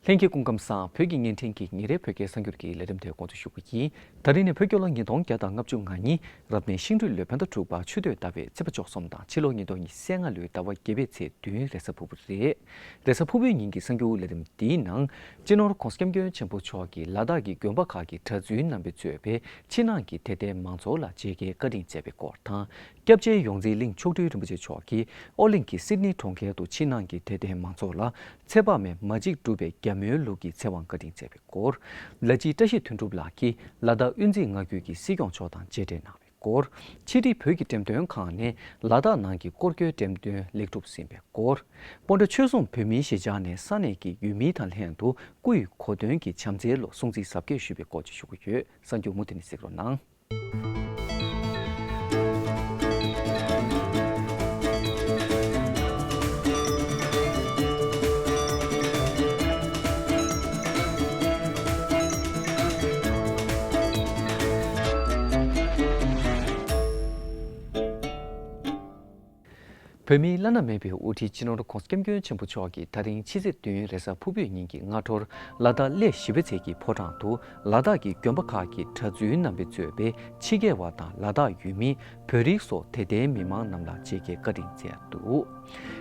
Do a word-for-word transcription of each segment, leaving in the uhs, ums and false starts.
ལྷན་རྒྱས་སྐུ་ཁམས་བཟང་། བོད་ཀྱི་བརྙན་འཕྲིན་གྱི་ཉིན་རེའི་བོད་སྐད་གསར་འགྱུར་གྱི་ལས་རིམ་དེ་འགོ་འཛུགས་ཞུ་གི་ཡིན། ད་རིང་ནི་བོད་རྒྱལ་ལོ་ཉིས་སྟོང་བརྒྱ་དང་ལྔ་བཅུ་ང་གཉིས་རབ་གནས་ཤིང་སྦྲུལ་ལོའི་བོད་ཟླ་དྲུག་པ་ཆུ་སྟོད་ཟླ་བའི་ཚེས་པ་བཅུ་གསུམ་དང་ཕྱི་ལོ་ཉིས་སྟོང་ཉི་ཤུ་རྩ་ལྔ་ལོའི་ཟླ་བ་བརྒྱད་པའི་ཚེས་བདུན་རེས་གཟའ་ཕུར་བུ་རེད། རེས་གཟའ་ཕུར་བུའི་ཉིན་གྱི་གསར་འགྱུར་ལས་རིམ་འདིའི་ནང་། སྤྱི་ནོར་༧གོང་ས་༧སྐྱབས་མགོན་ཆེན་པོ་མཆོག་གིས་ལ་དྭགས་ཀྱི་དགོན་པ་ཁག་གི་གྲྭ་བཙུན་རྣམ་པས་གཙོས་པའི་ཕྱི་ནང་གི་དད་ལྡན་མང་ཚོགས་ལ་མཇལ་ཁའི་བཀའ་དྲིན་སྩལ་བའི་སྐོར་དང་། སྐྱབས་རྗེ་ཡོངས་འཛིན་གླིང་མཆོག་སྤྲུལ་རིན་པོ་ཆེ་མཆོག་གིས་ཨོ་གླིང་གི་སིད་ནི་གྲོང་ཁྱེར་དུ་ཕྱི་ནང་གི་དད་ལྡན་མང་ཚོགས་ལ་ཚེ་དཔག་མེད་མ་གཅིག་སྒྲུབ་པའི་རྒྱ་མོའི་ལུགས་ཀྱི་ཚེ་དབང་བཀའ་དྲིན་སྩལ་བའི་སྐོར། ལ་སྤྱི་བཀྲ་ཤིས་དོན་གྲུབ་ལགས་ཀྱིས་ལ་དྭགས་དབུས་འཛིན་མངའ་ཁུལ་གྱི་སྲིད་སྐྱོང་མཆོག་དང་མཇལ་འཕྲད་གནང་བའི་སྐོར། ཕྱི་དྲིལ་བོད་ཀྱི་འགྲེམས་སྟོན་ཁང་ནས་ལ་དྭགས་ནང་གི་སྐོར་སྐྱོད་འགྲེམས་སྟོན་ལེགས་གྲུབ་ཟིན་པའི་སྐོར། སྤོན་ཊ་ཆོལ་གསུམ་བོད་མིའི་གཞིས་ཆགས་ནས་ས་གནས་ཀྱི་ཡུལ་མི་དང་ལྷན་དུ་སྐུ་ཡི་གོ་སྟོན་གྱི་བྱམས་བརྩེའི་ལོ་སྲུང་བརྩི་གཟབ་རྒྱས་ཞུས་པའི་སྐོར་བཅས་ཞུ་གི་ཡོད། གསར་འགྱུར་མུ་མཐུད་ནས་གཟིགས་རོགས་གནང་། བོད་མིའི་བླ་ན་མེད་པའི་དབུ་ཁྲིད་སྤྱི་ནོར་༧གོང་ས་༧སྐྱབས་མགོན་ཆེན་པོ་མཆོག་གིས་ད་རིང་ཕྱི་ཚེས་བདུན་རེས་གཟའ་ཕུར་བུའི་ཉིན་གྱི་སྔ་དྲོར་ལ་དྭགས་གླེ་བཞི་པ་ཚལ་གྱི་ཕོ་བྲང་དུ་ལ་དྭགས་ཀྱི་དགོན་པ་ཁག་གི་གྲྭ་བཙུན་རྣམ་པས་གཙོས་པའི་ཕྱི་རྒྱལ་བ་དང་ལ་དྭགས་ཡུལ་མི། བོད་རིགས་སོགས་དད་ལྡན་མི་མང་རྣམས་ལ་མཇལ་ཁའི་བཀའ་དྲིན་སྩལ་འདུག།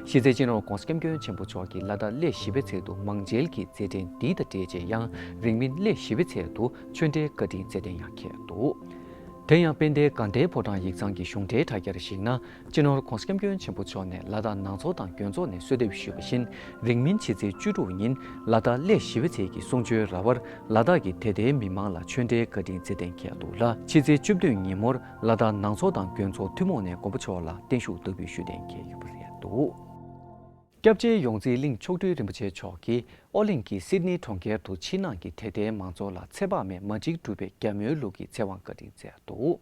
གཞི་རྩའི་སྤྱི་ནོར་༧གོང་ས་༧སྐྱབས་མགོན་ཆེན་པོ་མཆོག་གིས་ལ་དྭགས་གླེ་བཞི་པ་ཚལ་དུ་མང་མཇལ་གྱི་མཛད་འཕྲིན་འདི་དང་འབྲེལ་རྗེས་ཡང་རིང་མིན་གླེ་བཞི་པ་ཚལ་དུ་ཆོས་འབྲེལ་བཀའ་དྲིན་སྩལ་རྟེན་ཡང་འཁེལ་འདུག། དེ་ཡང་དཔལ་ལྡན་དགའ་ལྡན་ཕོ་བྲང་ཡིག་ཚང་གི་གཞུང་འབྲེལ་དྲ་རྒྱར་གཞིགས་ན། སྤྱི་ནོར་༧གོང་ས་༧སྐྱབས་མགོན་ཆེན་པོ་མཆོག་ནས་ལ་དྭགས་ནང་ཚོགས་དང་དགོན་ཚོགས་ནས་གསོལ་འདེབས་ཞུས་པ་བཞིན། རིང་མིན་ཕྱི་ཚེས་བཅུ་དྲུག་ཉིན་ལ་དྭགས་གླེ་བཞི་པ་ཚལ་གྱི་གསུང་ཆོས་ར་བར་ལ་དྭགས་ཀྱི་དད་ལྡན་མི་མང་ལ་ཆོས་འབྲེལ་བཀའ་དྲིན་སྩལ་རྟེན་འཁེལ་འདུག་ལ། ཕྱི་ཚེས་བཅུ་བདུན་ཉིན་མོར་ལ་དྭགས་ནང་ཚོགས་དང་དགོན་ཚོགས་ཐུན་མོང་ནས་མགོན་པོ་མཆོག་ལ་བརྟན་བཞུགས་བདག་འབུལ་ཞུས་རྟེན་འཁེལ་ཡོད་པ་རེད་འདུག། སྐྱབས་རྗེ་ཡོངས་འཛིན་གླིང་མཆོག་སྤྲུལ་རིན་པོ་ཆེ་མཆོག་གིས་ཨོ་གླིང་གི་སིད་ནི་གྲོང་ཁྱེར་དུ་ཕྱི་ནང་གི་དད་ལྡན་མང་ཚོགས་ལ་ཚེ་དཔག་མེད་མ་གཅིག་སྒྲུབ་པའི་རྒྱ་མོའི་ལུགས་ཀྱི་ཚེ་དབང་བཀའ་དྲིན་སྩལ་འདུག།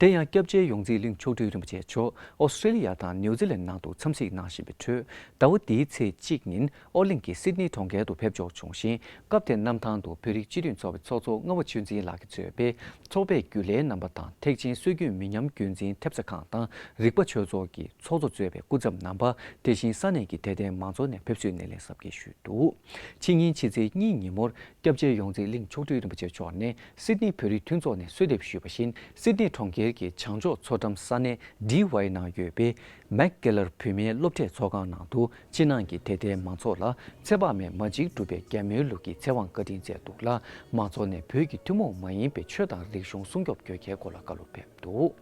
དེ་ཡང་སྐྱབས་རྗེ་ཡོངས་འཛིན་གླིང་མཆོག་སྤྲུལ་རིན་པོ་ཆེ་མཆོག་ཨོ་སི་ཀྲེ་ལི་ཡ་དང་ནིའུ་ཛི་ལན་ནང་དུ་འཚམས་གཟིགས་གནང་བཞིན་པའི་ཁྲོད། ཟླ་བ་འདིའི་ཚེས་གཅིག་ཉིན་ཨོ་གླིང་གི་སིད་ནི་གྲོང་ཁྱེར་དུ་ཕེབས་འབྱོར་བྱུང་ཞིང་། སྐབས་དེར་གནམ་ཐང་དུ་བོད་རིགས་སྤྱི་མཐུན་ཚོགས་པའི་ཚོགས་གཙོ་རྔ་བ་ཆོས་འཛིན་ལགས་ཀྱིས་གཙོས་པའི་ཚོགས་པའི་རྒྱུན་ལས་རྣམ་པ་དང་། ཐེག་ཆེན་སྲོལ་རྒྱུན་མི་ཉམས་རྒྱུན་འཛིན་ཐེབས་རྩ་ཁང་དང་། རིག་པ་ཆོས་ཚོགས་ཀྱི་ཚོགས་གཙོ་གཙོས་པའི་སྐུ་ཚབ་རྣམ་པ། དེ་བཞིན་ས་གནས་ཀྱི་དད་ལྡན་མང་ཚོགས་ནས་ཕེབས་བསུའི་སྣེ་ལེན་གཟབ་རྒྱས་ཞུས་འདུག། ཕྱི་ཉིན་ཕྱི་ཚེས་གཉིས་ཉིན་མོར་སྐྱབས་རྗེ་ཡོངས་འཛིན་གླིང་མཆོག་སྤྲུལ་རིན་པོ་ཆེ་མཆོག་ནས་སིད་ནི་བོད་རིགས་མཐུན་ཚོགས་ནས་གསོལ་འདེབས་ཞུས་པ་བཞིན། སིད་ནི་གྲོང་ཁྱེར་གྱི་བྱང་ཕྱོགས་མཚོ་འགྲམ་ས་གནས་ཌི་ཝའི་ནང་ཡོད་པའི་མེག་ཀེ་ལར་བུད་མེད་སློབ་གྲྭའི་ཚོགས་ཁང་ནང་དུ། ཕྱི་ནང་གི་དད་ལྡན་མང་ཚོགས་ལ་ཚེ་དཔག་མེད་མ་གཅིག་སྒྲུབ་པའི་རྒྱ་མོའི་ལུགས་ཀྱི་ཚེ་དབང་བཀའ་དྲིན་སྩལ་འདུག་ལ། མང་ཚོགས་ནས་བོད་ཀྱི་ཐུན་མོང་མ་ཡིན་པའི་ཆོས་དང་རིག་གཞུང་སྲུང་སྐྱོབ་དགོས་གལ་སྐོར་ལ་བཀའ་སློབ་ཕེབས་འདུག།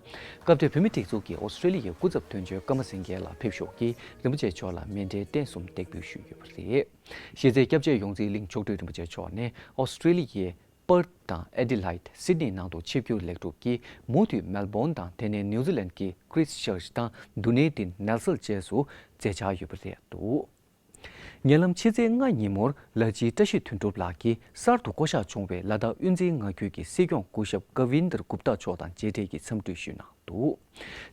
སྐབས་དེར་བོད་མིའི་སྒྲིག་འཛུགས་ཀྱི་ཨོ་སི་ཀྲེ་ལི་ཡའི་སྐུ་ཚབ་དོན་གཅོད་ཀརྨ་སེང་གེ་ལགས་ཕེབས་ཞོར་གྱིས་རིན་པོ་ཆེ་མཆོག་ལ་མཎྜལ་རྟེན་གསུམ་འདེགས་འབུལ་ཞུས་ཡོད་པ་རེད། གཞི་རྩའི་སྐྱབས་རྗེ་ཡོངས་འཛིན་གླིང་མཆོག་སྤྲུལ་རིན་པོ་ཆེ་མཆོག་ནས་ཨོ་སི་ཀྲེ་ལི་ཡའི་པར་ཐི་དང་ཨེ་ཌི་ལའིད། སིད་ནི་ནང་དུ་ཆིབས་བསྒྱུར་ལེགས་གྲུབ་ཀྱིས་མུ་མཐུད་མེལ་བོན་དང་། དེ་ནས་ནིའུ་ཛི་ལན་གྱི་ཁྲིས་ཅར་ཆི་དང་། དུ་ནེ་ཌིན་ནེལ་སལ་བཅས་སུ་མཛད་འཆར་ཡོད་པ་རེད་འདུག། ཉེ་ལམ་ཕྱི་ཚེས་ལྔ་ཉིན་མོར་ལ་སྤྱི་བཀྲ་ཤིས་དོན་གྲུབ་ལགས་ཀྱིས་གསར་དུ་བསྐོ་གཞག་བྱུང་བའི་ལ་དྭགས་དབུས་འཛིན་མངའ་ཁུལ་གྱི་སྲིད་སྐྱོང་སྐུ་ཞབས་ཀ་ཝིན་དར་གུབ་ཏ་མཆོག་དང་མཇལ་འཕྲད་ཀྱིས་འཚམས་འདྲི་ཞུས་གནང་འདུག།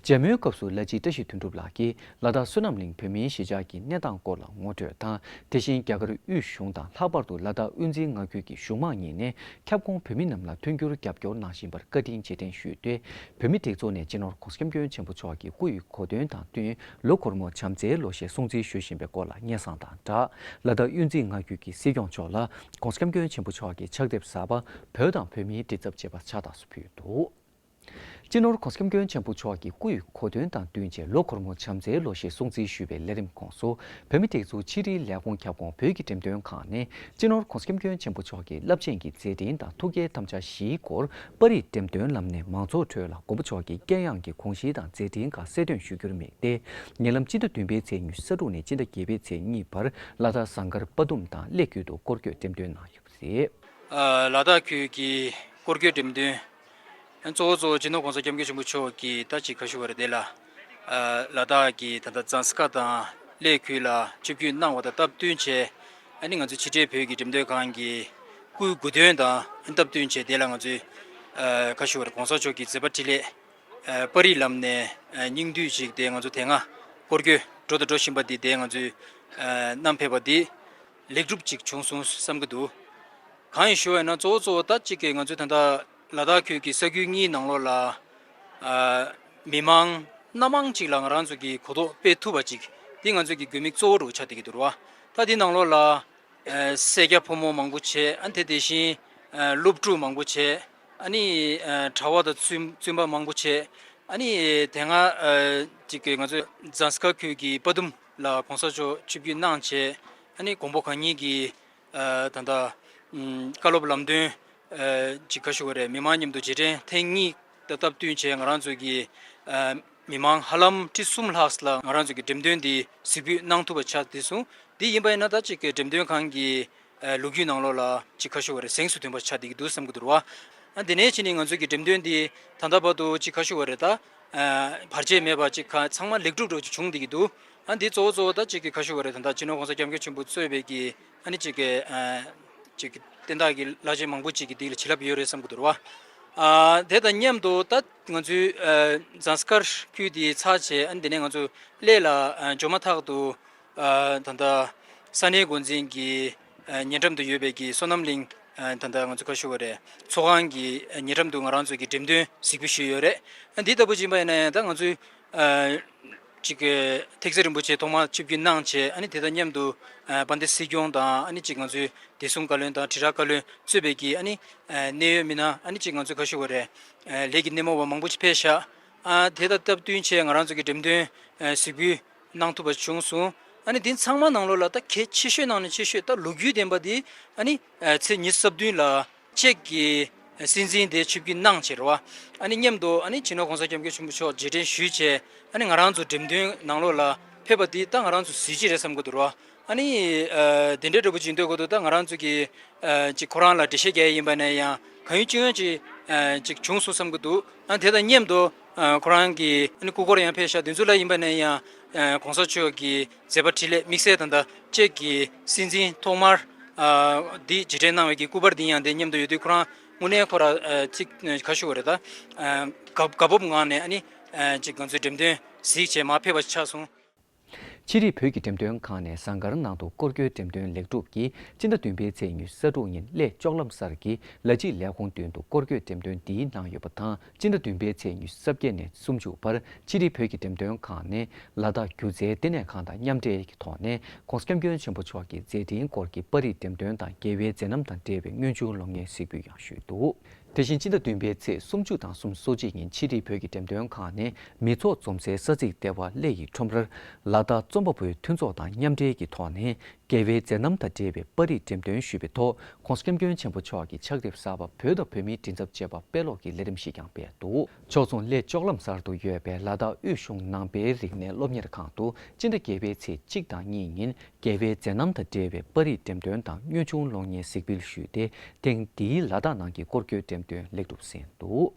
མཇལ་མོལ་སྐབས་སུ་ལ་སྤྱི་བཀྲ་ཤིས་དོན་གྲུབ་ལགས་ཀྱིས་ལ་དྭགས་བསོད་ནམས་གླིང་བོད་མིའི་གཞིས་ཆགས་ཀྱི་གནས་སྟངས་སྐོར་ལ་ངོ་སྤྲོད་དང་། དེ་བཞིན་རྒྱ་གར་དབུས་གཞུང་དང་ལྷག་པར་དུ་ལ་དྭགས་དབུས་འཛིན་མངའ་ཁུལ་གྱི་གཞུང་མང་གཉིས་ནས་ཁྱབ་ཁོངས་བོད་མི་རྣམས་ལ་མཐུན་འགྱུར་རྒྱབ་སྐྱོར་གནང་བཞིན་པར་བཀའ་དྲིན་རྗེས་དྲན་ཞུས་ཏེ། བོད་མིའི་སྒྲིག་འཛུགས་ནས་སྤྱི་ནོར་༧གོང་ས་༧སྐྱབས་མགོན་ཆེན་པོ་མཆོག་གི་སྐུ་ཡི་གོ་སྟོན་དང་བསྟུན། ལོ་འཁོར་མོ་བྱམས་བརྩེའི་ལོ་ཞེས་སྲུང་བརྩི་ཞུ་བཞིན་པའི་སྐོར་ལ་སྙན་སེང་དང་སྦྲགས། ལ་དྭགས་དབུས་འཛིན་མངའ་ཁུལ་གྱི་སྲིད་སྐྱོང་མཆོག་ལ་༧གོང་ས་༧སྐྱབས་མགོན་ཆེན་པོ་མཆོག་གི་ཕྱག་དེབ་གསར་པ། བོད་དང་བོད་མིའི་འདྲི་ཚབ་ཅེས་པ་ཕྱག་རྟགས་སུ་ཕུལ་འདུག། སྤྱི་ནོར་༧གོང་ས་༧སྐྱབས་མགོན་ཆེན་པོ་མཆོག་གི་སྐུ་ཡི་གོ་སྟོན་དང་བསྟུན་བྱས། ལོ་འཁོར་མོ་བྱམས་བརྩེའི་ལོ་ཞེས་སྲུང་བརྩི་ཞུས་པའི་ལས་རིམ་ཁོངས་སུ། བོད་མིའི་སྒྲིག་འཛུགས་ཕྱི་དྲིལ་ལས་ཁུངས་ཁྱབ་ཁོངས་བོད་ཀྱི་འགྲེམས་སྟོན་ཁང་ནས། སྤྱི་ནོར་༧གོང་ས་༧སྐྱབས་མགོན་ཆེན་པོ་མཆོག་གི་རླབས་ཆེན་གྱི་མཛད་འཕྲིན་དང་ཐུགས་བསྐྱེད་དམ་བཅའ་བཞིའི་སྐོར་པར་རིས་འགྲེམས་སྟོན་ལམ་ནས་མང་ཚོགས་ཁྲོད་ལ་མགོན་པོ་མཆོག་གི་དཀྱེལ་ཡངས་ཀྱི་དགོངས་གཞི་དང་མཛད་འཕྲིན་ཁག་གསལ་སྟོན་ཞུ་རྒྱུར་དམིགས་ཏེ། ཉེ་ལམ་སྤྱི་ཟླ་བདུན་པའི་ཚེས་ཉི་ཤུ་རྩ་དྲུག་ནས་སྤྱི་ཟླ་བརྒྱད་པའི་ཚེས་གཉིས་བར་ལ་དྭགས་ཟངས་དཀར་དཔའ་གཏུམ་དང་གླེ་ཁུལ་དུ་སྐོར་སྐྱོད་འགྲེམས་སྟོན་གནང་ཡོད་པ་རེད། ཨ། ལ་དྭགས་ཁུལ་གྱི་སྐོར་སྐྱོད་འགྲེམས་སྟོན། གཙོ་བོ་གཙོ་བོ་སྤྱི་ནོར་༧གོང་ས་༧སྐྱབས་མགོན་ཆེན་པོ་མཆོག་གིས་ད་ཅིག་ཁ་ཤུ་བར་དེ་ལ། ཨ། ལ་དྭགས་ཀྱི་ད་ལྟ་ཛངས་དཀར་དང་གླེ་ཁུལ་ལ་ཆིབས་བསྒྱུར་གནང་བ་དང་སྟབས་བསྟུན་བྱས། ཨ་ནི་ང་ཚོའི་ཕྱི་དྲིལ་བོད་ཀྱི་འགྲེམས་སྟོན་ཁང་གི་སྐུའི་གོ་སྟོན་དང་སྟབས་བསྟུན་བྱས། དེ་ལ་ང་ཚོས། ཨ། ཁ་ཤུ་བར་༧གོང་ས་མཆོག་གི་མཛད་པ་འཕྲིན་ལས། ཨ། པར་རིས་ལམ་ནས། ཨ། སྙིང་བསྡུས་ཤིག་དེ་ང་ཚོ་དེ་སྔ་སྐོར་སྐྱོད་འགྲོ་དང་འགྲོ་བཞིན་པ་འདི་དེ་ང་ཚོས། ཨ། བསྣམས་ཕེབས་པ་འདི་ལེགས་གྲུབ་ཅིག་བྱུང་སོང་བསམ་གྱི་འདུག། གང་ཡིན་ཞུ་བ་ཡིན་ན། གཙོ་བོ་གཙོ་བོ་ད་ཅིག་གི་ང་ཚོའི་ད་ལྟ་ལ་དྭགས་ཁུལ་གྱི་ས་ཁུལ་གཉིས་ནང་ལོགས་ལ། ཨ། མི་མང་སྣ་མང་ཅིག་ལ་ང་རང་ཚོ་གི་གོ་རྟོགས་སྤེལ་ཐུབ་པ་ཅིག། འདི་ང་ཚོ་གི་དགོས་དམིགས་གཙོ་བོ་རུ་ཆགས་བསྡད་ཀྱི་འདུག་ར་བ། ད་འདི་ནང་ལོགས་ལ། ཨ་སེར་སྐྱ་ཕོ་མོ་མང་པོ་བྱས། ཨ་དེ་དེ་བཞིན་ཨ་སློབ་ཕྲུག་མང་པོ་བྱས། ཨ་ནི་ཨ་གྲྭ་བ་དང་བཙུན་བཙུན་པ་མང་པོ་བྱས། ཨ་ནི་དེ་སྔ་ཨ་ཅིག་གི་ང་ཚོ་ཛངས་དཀར་ཁུལ་གྱི་དཔའ་གཏུམ་ལ་གོང་ས་མཆོག་ཆིབས་བསྒྱུར་གནང་བྱས། ཨ་ནི་མགོན་པོ་གང་ཉིད་ཀྱི་ཨ་ད་ལྟ་ཨམ་བཀའ་སློབ་ལམ་སྟོན་ཨ་ཅིག་ག་ཞུ་བ་རེད། མི་མང་མཉམ་དུ་རྗེས་དྲན་ཐེངས་གཉིས་ད་སྟབས་བསྟུན་བྱས། ང་རང་ཚོ་གི་ཨ་མི་མང་ཧ་ལམ་ཁྲི་གསུམ་ལྷག་ལ་ང་རང་ཚོ་གི་འགྲེམས་སྟོན་འདི་གཟིགས་འབུལ་གནང་ཐུབ་པ་ཆགས་བསྡད་སོང་། འདི་ཡིན་པ་ཡིན་ན་ད་ཅིག་གི་འགྲེམས་སྟོན་ཁང་གི་ཨ་ལོ་རྒྱུས་ནང་ལོགས་ལ་ཅིག་ག་ཞུ་བ་རེད། གཟེངས་སུ་ཐོན་པ་ཆགས་བསྡད་ཀྱི་འདུག་བསམ་གྱི་འདུག་ར་བ། ཨ་འདི་ནས་ཕྱིན་ནས་ང་ཚོ་གི་འགྲེམས་སྟོན་འདི་ད་ལྟ་བར་དུ་ཅིག་ག་ཞུ་བ་རེད། ད་ཨ་བར་ཆད་མེད་པ་ཅིག་ག་ཚང་མ་ལེགས་གྲུབ་འདྲ་བོ་ཅིག་བྱུང་བསྡད་ཀྱི་འདུག་ཨ་འདི་གཙོ་བོ་གཙོ་བོ་ད་ཅིག་གི་ག་ཞུ་བ་རེད། ད་ལྟ་སྤྱི་ནོར་གོང་ས་སྐྱབས་མགོན་ཆེན་པོ་གཙོས་པའི་གི་ཨ་ནི་ཅིག་གི་ཨ་ཅིག་གི་བསྟན་བདག་གི་བླ་ཆེན་མང་པོ་ཅིག་གི་འདི་ལ་བྱིན་རླབས་ཡོད་རེད་བསམ་གྱི་འདུག་ར་བ། ཨ་དེ་དང་མཉམ་དུ་ད་ང་ཚོའི་ཨ་ཛངས་དཀར་ཁུལ་འདི་ཚར་བྱས། ཨ་ནི་དེ་ནས་ང་ཚོ་གླེ་ལ་ཨ་འབྱོར་མ་ཐག་ཏུ་ཨ་ད་ལྟ་ས་གནས་འགོ་འཛིན་གྱི་ཨ་ཉེ་འགྲམ་དུ་ཡོད་པའི་གི་བསོད་ནམས་གླིང་ཨ་ད་ལྟ་ང་ཚོ་ག་ཞུ་བ་རེད། ཚོགས་ཁང་གི་ཨ་ཉེ་འགྲམ་དུ་ང་རང་ཚོ་གི་འགྲེམས་སྟོན་གཟིགས་འབུལ་ཞུས་ཡོད་རེད། ཨ་འདི་ལྟ་བུ་ཅིག་ཡིན་པ་ཡིན་ན་ཡང་ད་ང་ཚོའི་ཨ་ཅིག་གི་ཐེག་ཚེ་རིན་པོ་ཆེ་ཐོག་མར་ཆིབས་བསྒྱུར་གནང་བྱས། ཨ་ནི་དེ་དང་མཉམ་དུ་ཨ་དཔལ་ལྡན་སྲིད་སྐྱོང་དང་། ཨ་ནི་ཅིག་ང་ཚོའི་བདེ་སྲུང་བཀའ་བློན་དང་དྲིལ་བསྒྲགས་བཀའ་བློན་གཙོས་པའི་གི་ཨ་ནི་ཨ་གནད་ཡོད་མི་སྣ། ཨ་ནི་ཅིག་ང་ཚོའི་ག་ཞུ་བ་རེད། ཨ་ལས་ཀྱི་སྣེ་མོ་བ་མང་པོ་ཅིག་ཕེབས་ཤག་ཨ་དེ་དང་སྟབས་བསྟུན་བྱས་ང་རང་ཚོ་གི་འགྲེམས་སྟོན་ཨ་གཟིགས་འབུལ་གནང་ཐུབ་པ་བྱུང་སོང་། ཨ་ནི་འདི་ཚང་མ་ནང་ལོགས་ལ་ད་གལ་ཆེ་ཤོས་ནང་ནས་ཆེ་ཤོས་ད་ལོ་རྒྱུས་ལྡན་པ་འདི་ཨ་ནི་ཨ་ཚེས་ཉི་ཤུ་རྩ་བདུན་ལ་ཅེཀ་གི་སྲིད་འཛིན་དེ་ཆིབས་བསྒྱུར་གནང་བྱས་རེད་བ། ཨ་ནི་མཉམ་དུ་ཨ་ནི་སྤྱི་ནོར་གོང་ས་སྐྱབས་མགོན་ཆེན་པོ་མཆོག་རྗེས་དྲན་ཞུས་བྱས། ཨ་ནི་ང་རང་ཚོ་འགྲེམས་སྟོན་ནང་ལོགས་ལ་ཕེབས་པ་འདི་ད་ང་རང་ཚོ་གཟི་བརྗིད་རེད་བསམ་གྱི་འདུག་རེད་བ། ཨ་ནི་ཨ་དེ་འདྲའི་འདྲ་པོ་ཅིག་འདོད་གོ་འདུག་ད་ང་རང་ཚོ་གི་ཨ་ཅིག་ཁོ་རང་ལ་འགྲེལ་བཤད་རྒྱག་ཡ་ཡིན་པ་ན་ཡང་གང་ཡོད་ཅི་ཡོད་ཅིག་ཨ་ཅིག་བྱུང་སོང་བསམ་གྱི་འདུག་ཨ་དེ་དང་མཉམ་དུ་ཨ་ཁོ་རང་གི་ཨ་ནི་སྐུ་འཁོར་ཡང་ཕེབས་ཤག་དེ་ཚོ་ལ་ཡིན་པ་ན་ཡང་ཨ་གོང་ས་མཆོག་གི་མཛད་པ་འཕྲིན་ལས་དམིགས་བསལ་ད་ལྟ་ཅེཀ་གི་སྲིད་འཛིན་ཐོག་མར་ཨ་འདི་རྗེས་དྲན་གནང་བའི་གི་སྐུ་པར་འདི་ཡང་དེ་མཉམ་དུ་ཡོད་དུས། ཁོ་རང་དངོས་གནས་ཁོ་ར་ཨ་ཅིག་ག་ཞུ་བ་རེད། ད་ཨ་དགའ་དགའ་སྤོབས་ངང་ནས་ཨ་ནི་ཨ་ཅིག་ང་ཚོའི་འགྲེམས་སྟོན་གཟིགས་བྱས་མར་ཕེབས་པ་ཆགས་སོང་། ཕྱི་རིགས་བོད་ཀྱི་འགྲེམས་སྟོན་ཁང་ནས་ཟངས་དཀར་ནང་དུ་སྐོར་སྐྱོད་འགྲེམས་སྟོན་ལེགས་གྲུབ་ཀྱིས་སྤྱི་ཟླ་བདུན་པའི་ཚེས་ཉི་ཤུ་རྩ་དྲུག་ཉིན་གླེ་ལྕོག་ལམ་གསར་གྱི་ལ་སྤྱི་ལས་ཁུངས་མདུན་དུ་སྐོར་སྐྱོད་འགྲེམས་སྟོན་འདིའི་ནང་ཡོད་པ་དང་། སྤྱི་ཟླ་བདུན་པའི་ཚེས་ཉི་ཤུ་རྩ་བརྒྱད་ནས་སུམ་ཅུ་བར་ཕྱི་རིགས་བོད་ཀྱི་འགྲེམས་སྟོན་ཁང་ནས་ལ་དྭགས་སྒྱུ་རྩལ་ལྟེ་གནས་ཁང་དང་མཉམ་འབྲེལ་གྱི་ཐོག་ནས་༸གོང་ས་༸སྐྱབས་མགོན་ཆེན་པོ་མཆོག་གི་མཛད་འཕྲིན་སྐོར་གྱི་པར་རིས་འགྲེམས་སྟོན་དང་། རྒྱལ་བའི་མཛད་རྣམ་དང་འབྲེལ་བའི་དངོས་བྱུང་གློག་བརྙན་གཟིགས་འབུལ་ཡང་ཞུས་འདུག་དེ་བཞིན་སྤྱི་ཟླ་བདུན་པའི་ཚེས་སུམ་ཅུ་དང་སུམ་ཅུ་སོ་གཅིག་ཉིན་ཕྱི་རིགས་བོད་ཀྱི་འགྲེམས་སྟོན་ཁང་ནས་མི་ཚོགས་འཛོམས་སའི་ས་ཚིགས་ལྟེ་བ་གླེ་ཡི་ཁྲོམ་རར་ལ་དྭགས་རྩོམ་པ་པོའི་མཐུན་ཚོགས་དང་མཉམ་འབྲེལ་གྱི་ཐོག་ནས་རྒྱལ་བའི་མཛད་རྣམ་དང་འབྲེལ་བའི་པར་རིས་འགྲེམས་སྟོན་ཞུས་པའི་ཐོག ༸གོང་ས་༸སྐྱབས་མགོན་ཆེན་པོ་མཆོག་གི་ཕྱག་དེབ་གསར་པ་བོད་དང་བོད་མིའི་མགྲིན་ཚབ་ཅེས་པ་དཔེ་ཀློག་གི་ལས་རིམ་ཞིག་ཀྱང་སྤེལ་འདུག་ཕྱོགས་མཚུངས་གླེ་ལྕོག་ལམ་གསར་དུ་ཡོད་པའི་ལ་དྭགས་དབུས་གཞུང་ནང་པའི་རིག་གནས་སློབ་གཉེར་ཁང་དུ་སྤྱི་ཟླ་བརྒྱད་པའི་ཚེས་གཅིག་དང་གཉིས་ཉིན་རྒྱལ་བའི་མཛད་རྣམ་དང་འབྲེལ་བའི་པར་རིས་འགྲེམས་སྟོན་དང་དངོས་བྱུང་གློག་བརྙན་གཟིགས་འབུལ་ཞུས་ཏེ། ཐེངས་འདིའི་ལ་དྭགས་ནང་གི་སྐོར་སྐྱོད་འགྲེམས་སྟོན་ལེགས་གྲུབ་ཟིན་འདུག་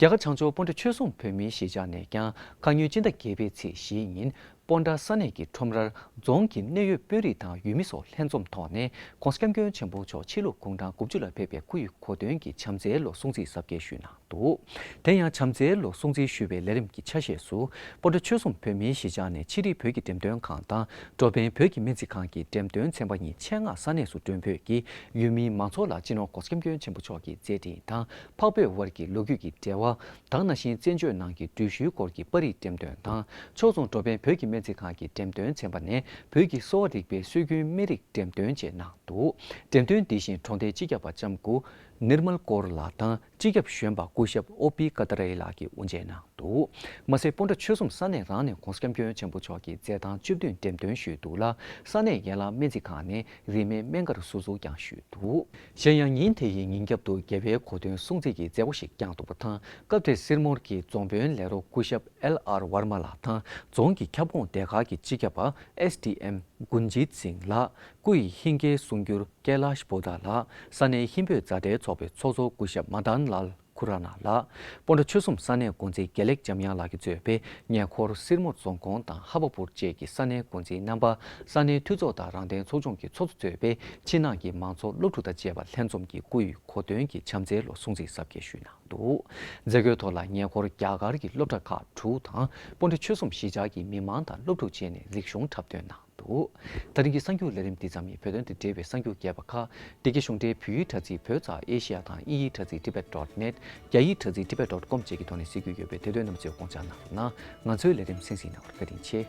རྒྱ་གར་བྱང་ཕྱོགས་སྤོན་ཊ་ཆོལ་གསུམ་བོད་མིའི་གཞིས་ཆགས་ནས་ཀྱང་ཁ་ཉིན་སྤྱི་ཟླ་བརྒྱད་པའི་ཚེས་བཞི་ཉིན་སྤོན་ཊ་ས་གནས་ཀྱི་ཁྲོམ་རར་རྫོང་གི་གནད་ཡོད་དཔོན་རིགས་དང་ཡུལ་མི་སོགས་ལྷན་འཛོམས་ཐོག་ནས་༸གོང་ས་༸སྐྱབས་མགོན་ཆེན་པོ་མཆོག་ཕྱི་ལུགས་གུང་ཁྲན་དགུ་བཅུ་ལ་ཕེབས་པའི་སྐུ་ཡི་གོ་སྟོན་གྱི་བྱམས་བརྩེའི་ལོ་སྲུང་བརྩི་གཟབ་རྒྱས་ཞུས་གནང་འདུག་དེ་ཡང་བྱམས་བརྩེའི་ལོ་སྲུང་བརྩི་ཞུ་བའི་ལས་རིམ་གྱི་ཆ་ཤས་སུ། སྤོན་ཊ་ཆོལ་གསུམ་བོད་མིའི་གཞིས་ཆགས་ནས་ཕྱི་རིགས་བོད་ཀྱི་འགྲེམས་སྟོན་ཁང་དང་འགྲོ་ཕན་བོད་ཀྱི་སྨན་རྩིས་ཁང་གི་འགྲེམས་སྟོན་ཚན་པ་གཉིས་ཆེད་མངགས་ས་གནས་སུ་མགྲོན་འབོད་ཀྱིས་ཡུལ་མིའི་མང་ཚོགས་ལ་སྤྱི་ནོར་༸གོང་ས་༸སྐྱབས་མགོན་ཆེན་པོ་མཆོག་གི་མཛད་འཕྲིན་དང་། འཕགས་བོད་དབར་གྱི་ལོ་རྒྱུས་ཀྱི་འབྲེལ་བ་དང་། ན་གཞོན་བཙན་བྱོལ་ནང་གི་འགྲུལ་བཞུད་སྐོར་གྱི་པར་རིས་འགྲེམས་སྟོན་དང་། ཕྱོགས་མཚུངས་འགྲོ་ཕན་བོད་ཀྱི་སྨན་རྩིས་ཁང་གི་འགྲེམས་སྟོན་ཚན་པ་ནས་བོད་ཀྱི་གསོ་བ་རིག་པའི་སྲོལ་རྒྱུན་སྨན་རིགས་འགྲེམས་སྟོན་བཅས་གནང་འདུག་འགྲེམས་སྟོན་འདི་བཞིན་གྲོང་སྡེའི་སྤྱི་ཁྱབ་པ་ལྕམ་སྐུ་ནིར་མལ་ཀོར་ལགས་དང་། སྤྱི་ཁྱབ་གཞོན་པ་སྐུ་ཞབས་ཨོ་པི་ཀ་ཏ་རེ་ལགས་ཀྱིས་དབུ་འབྱེད་གནང་འདུག་མ་ཟད་སྤོན་ཊ་ཆོལ་གསུམ་ས་གནས་རང་ནས་༸གོང་ས་༸སྐྱབས་མགོན་ཆེན་པོ་མཆོག་གི་མཛད་ཐང་བཅུ་བདུན་འགྲེམས་སྟོན་ཞུས་འདུག་ལ། ས་གནས་ཡན་ལག་སྨན་རྩིས་ཁང་ནས་རིན་མེད་སྨན་སྒར་གསོལ་ཚོགས་ཀྱང་ཞུས་འདུག་གཞན་ཡང་ཉིན་དེ་ཡི་ཉིན་རྒྱབ་ཏུ་རྒྱལ་བའི་གོ་སྟོན་སྲུང་བརྩི་གི་མཛད་སྒོ་ཞིག་བསྐྱངས་འདུག་པ་དང་། སྐབས་དེར་སིར་མོར་གྱི་རྫོང་དཔོན་ལས་རོགས་སྐུ་ཞབས་ཨེལ་ཨར་ཝར་མ་ལགས་དང་། རྫོང་གི་ཁྱབ་ཁོངས་སྡེ་ཁག་གི་སྤྱི་ཁྱབ་པ་ཨེས་ཌི་ཨེམ་གུན་ཇིད་སིང་ལགས། སྐུ་ཡི་ཧིང་སྐལ་གསུང་སྒྱུར་ཀེ་ལཱཤ་བྷོ་དྷ་ལགས། ས་གནས་ཧིན་བོད་མཛའ་འབྲེལ་ཚོགས་པའི་ཚོགས་གཙོ་སྐུ་ཞབས་མ་དཱན་ལཱལ་ཁུ་ར་ན་ལགས། སྤོན་ཊ་ཆོལ་གསུམ་ས་གནས་འགོ་འཛིན་དགེ་ལེགས་འཇམ་དབྱངས་ལགས་ཀྱིས་གཙོས་པའི་ཉེ་འཁོར་སིར་མོར་རྫོང་ཁོངས་དང་ཧ་བ་པུར་བཅས་ཀྱི་ས་གནས་འགོ་འཛིན་རྣམ་པ། ས་གནས་འཐུས་ཚོགས་དང་རང་བདེན་ཚོགས་ཆུང་གི་ཚོགས་གཙོ་གཙོས་པའི་ཕྱི་ནང་གི་མང་ཚོགས་སློབ་ཕྲུག་དང་བཅས་པ་ལྷན་འཛོམས་ཀྱིས་སྐུ་ཡི་གོ་སྟོན་གྱི་བྱམས་བརྩེའི་ལོ་སྲུང་བརྩི་གཟབ་རྒྱས་ཞུས་གནང་འདུག་མཛད་སྒོའི་ཐོག་ལ་ཉེ་འཁོར་རྒྱ་གར་གྱི་སློབ་གྲྭ་ཁག་དྲུག་དང་། སྤོན་ཊ་ཆོལ་གསུམ་གཞིས་ཆགས་ཀྱི་མི་མང་དང་སློབ་ཕྲུག་བཅས་ནས་རིག་གཞུང་འཁྲབ་སྟོན་གནང་འདུག་ད་རིང་གི་གསར་འགྱུར་ལས་རིམ་འདི་ཙམ་ཡིན། བོད་དོན་དང་འབྲེལ་བའི་གསར་འགྱུར་རྒྱས་པ་ཁག་འདི་གའི་གཞུང་འབྲེལ་བོད་ཡིག་དྲ་ཚིགས་བོད་ཙ་ཨེ་ཤི་ཡ་དང་དབྱིན་ཡིག་དྲ་ཚིགས་ཏི་བེད་ཌོཊ་ནེཊ། རྒྱ་ཡིག་དྲ་ཚིགས་ཏི་བེད་ཌོཊ་ཀོམ་བཅས་ཀྱི་ཐོག་ནས་གཟིགས་རྒྱུ་ཡོད་པས། དེ་དོན་རྣམས་ཚོས་དགོངས་འཇགས་གནང་རོགས་གནང་། ང་ཚོའི་ལས་རིམ་གསན་གཟིགས་གནང་བར་བཀའ་དྲིན་ཆེ།